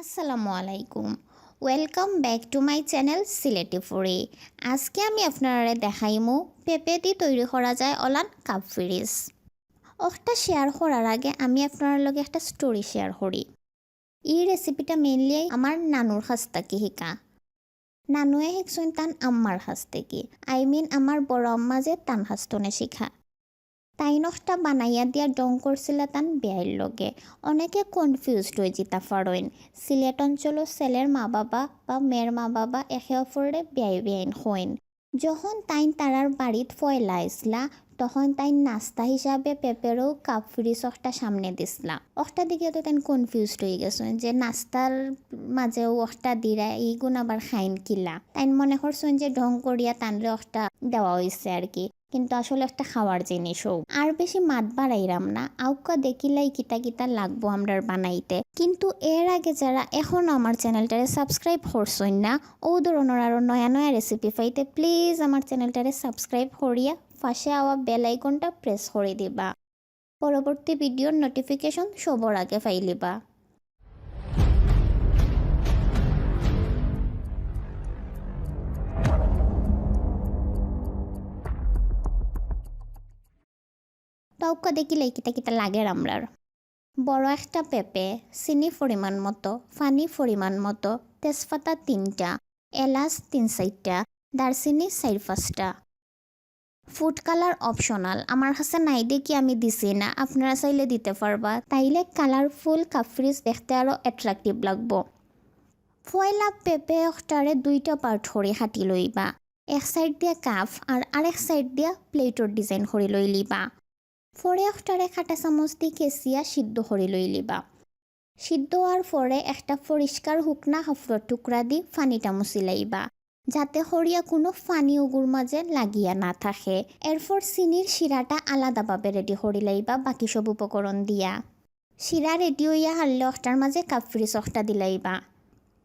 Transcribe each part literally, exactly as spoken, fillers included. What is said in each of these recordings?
আসসালামু আলাইকুম, welcome back to my channel Sylheti ফুরি। আজকে আমি আপনারারে দেখাইমু পেঁপে দি তৈরি করা যায় অলান কাপ ফ্রিজ। অখটা শেয়ার করার আগে আমি আপনারার লগে একটা স্টোরি শেয়ার করি। ই রেসিপিটা মেইনলি আমার নানুর কাছ থাকি শিকা। নানুয়ে শিখছইন তান আম্মার কাছ থাকি, আই মিন আমার বড় আম্মা যে তান কাছ থনে শিখা। তাইন অখটা বানাইয়া দিয়া ঢং করছিলা তান বিয়াইর লগে। অনেকে কনফিউজড অইযিতা পারইন, সিলেট অঞ্চলো ছেলের মা বাবা বা মেয়ের মা বাবা একে অপররে বিয়াই বিয়াইন কইন। যখন তাইন তারার বাড়িত পয়লা আইছলা, তখন তাইন নাস্তা হিসাবে পেঁপেরও কাপ ফ্রিজ অখটা সামনে দিছলা। অখটা দেখিয়া তো তাইন কনফিউজড অইগেছইন যে নাস্তার মাঝেও অখটা দিরা, ইগুন আবার খাইন কিলা। তাইন মনে করছইন যে ঢং করিয়া তানরে অখটা দেওয়া অইছে আর কি, কিন্তু আসলে অখটা খাওয়ার জিনিস অউ। আর বেশি মাত বাড়াইরাম না, আউক্কা দেখিলাই কিতা কিতা লাগবো আমরার বানাইতে। কিন্তু এর আগে যারা এখনো আমার চ্যানেলটারে সাবস্ক্রাইব করছইন না, অউ ধরনর আরো নয়া নয়া রেসিপি পাইতে প্লিজ আমার চ্যানেলটারে সাবস্ক্রাইব করিয়া পাশে আওয়া বেল আইকনটা প্রেস করি দিবা। পরবর্তী ভিডিওর নোটিফিকেশন সবার আগে পাইলিবা। তো আউক্কা দেখিলাই কিতা কিতা লাগের আমরার। বড় একটা পেঁপে, চিনি পরিমাণ মতো, পানি পরিমাণ মতো, তেজপাতা তিনটা, এলাচ তিন চাইরটা, দারচিনি চাইর পাঁচটা। ফুড কালার অপশনাল, আমার কাছে নাই দেখি আমি দিছি না, আপনারা চাইলে দিতে পারবা। তাইলে কালারফুল কাপ ফ্রিজ দেখতে আরো অ্যাট্রাকটিভ লাগবো। পয়লা পেঁপে অখটারে দুইটা পার্ট করি কাটি লইবা, এক সাইড দিয়া কাপ আর আরেক সাইড দিয়া প্লেটর ডিজাইন করি লইলিবা। পরে অখটারে কাটা চামচ দি কেচিয়া সিদ্ধ করি লইলিবা। সিদ্ধ অওয়ার পরে একটা পরিষ্কার হুকনা কাপড়র টুকরা দি পানিটা মুছি লাইবা, যাতে করিয়া কুনু পানি অগুর মাঝে লাগিয়া না থাকে। এরপর চিনির শিরাটা আলাদাভাবে রেডি করি লাইবা বাকি সব উপকরণ দিয়া। শিরা রেডি অইয়া হারলে অখটার মাঝে কাপ ফ্রিজ অখটা দিলাইবা।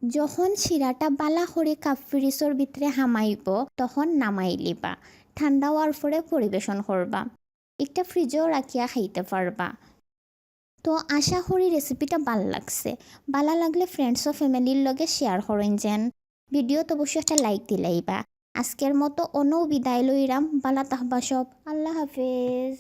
যখন শিরাটা বালা করি কাপ ফ্রিজর ভিতরে হামাইবো, তখন নামাইলিবা। ঠান্ডা অওয়ার পরে পরিবেশন করবা। একটা ফ্রিজও রাখিয়া খাইতে পারবা। তো আশা করি রেসিপিটা বালা লাগছে। বালা লাগলে ফ্রেন্ডস ও ফ্যামিলির লগে শেয়ার করইন যেন। ভিডিওত অবশ্যই একটা লাইক দিলাইবা। আজকের মতো অনউ বিদায় লইরাম। বালা থাকবা সব। আল্লাহ হাফেজ।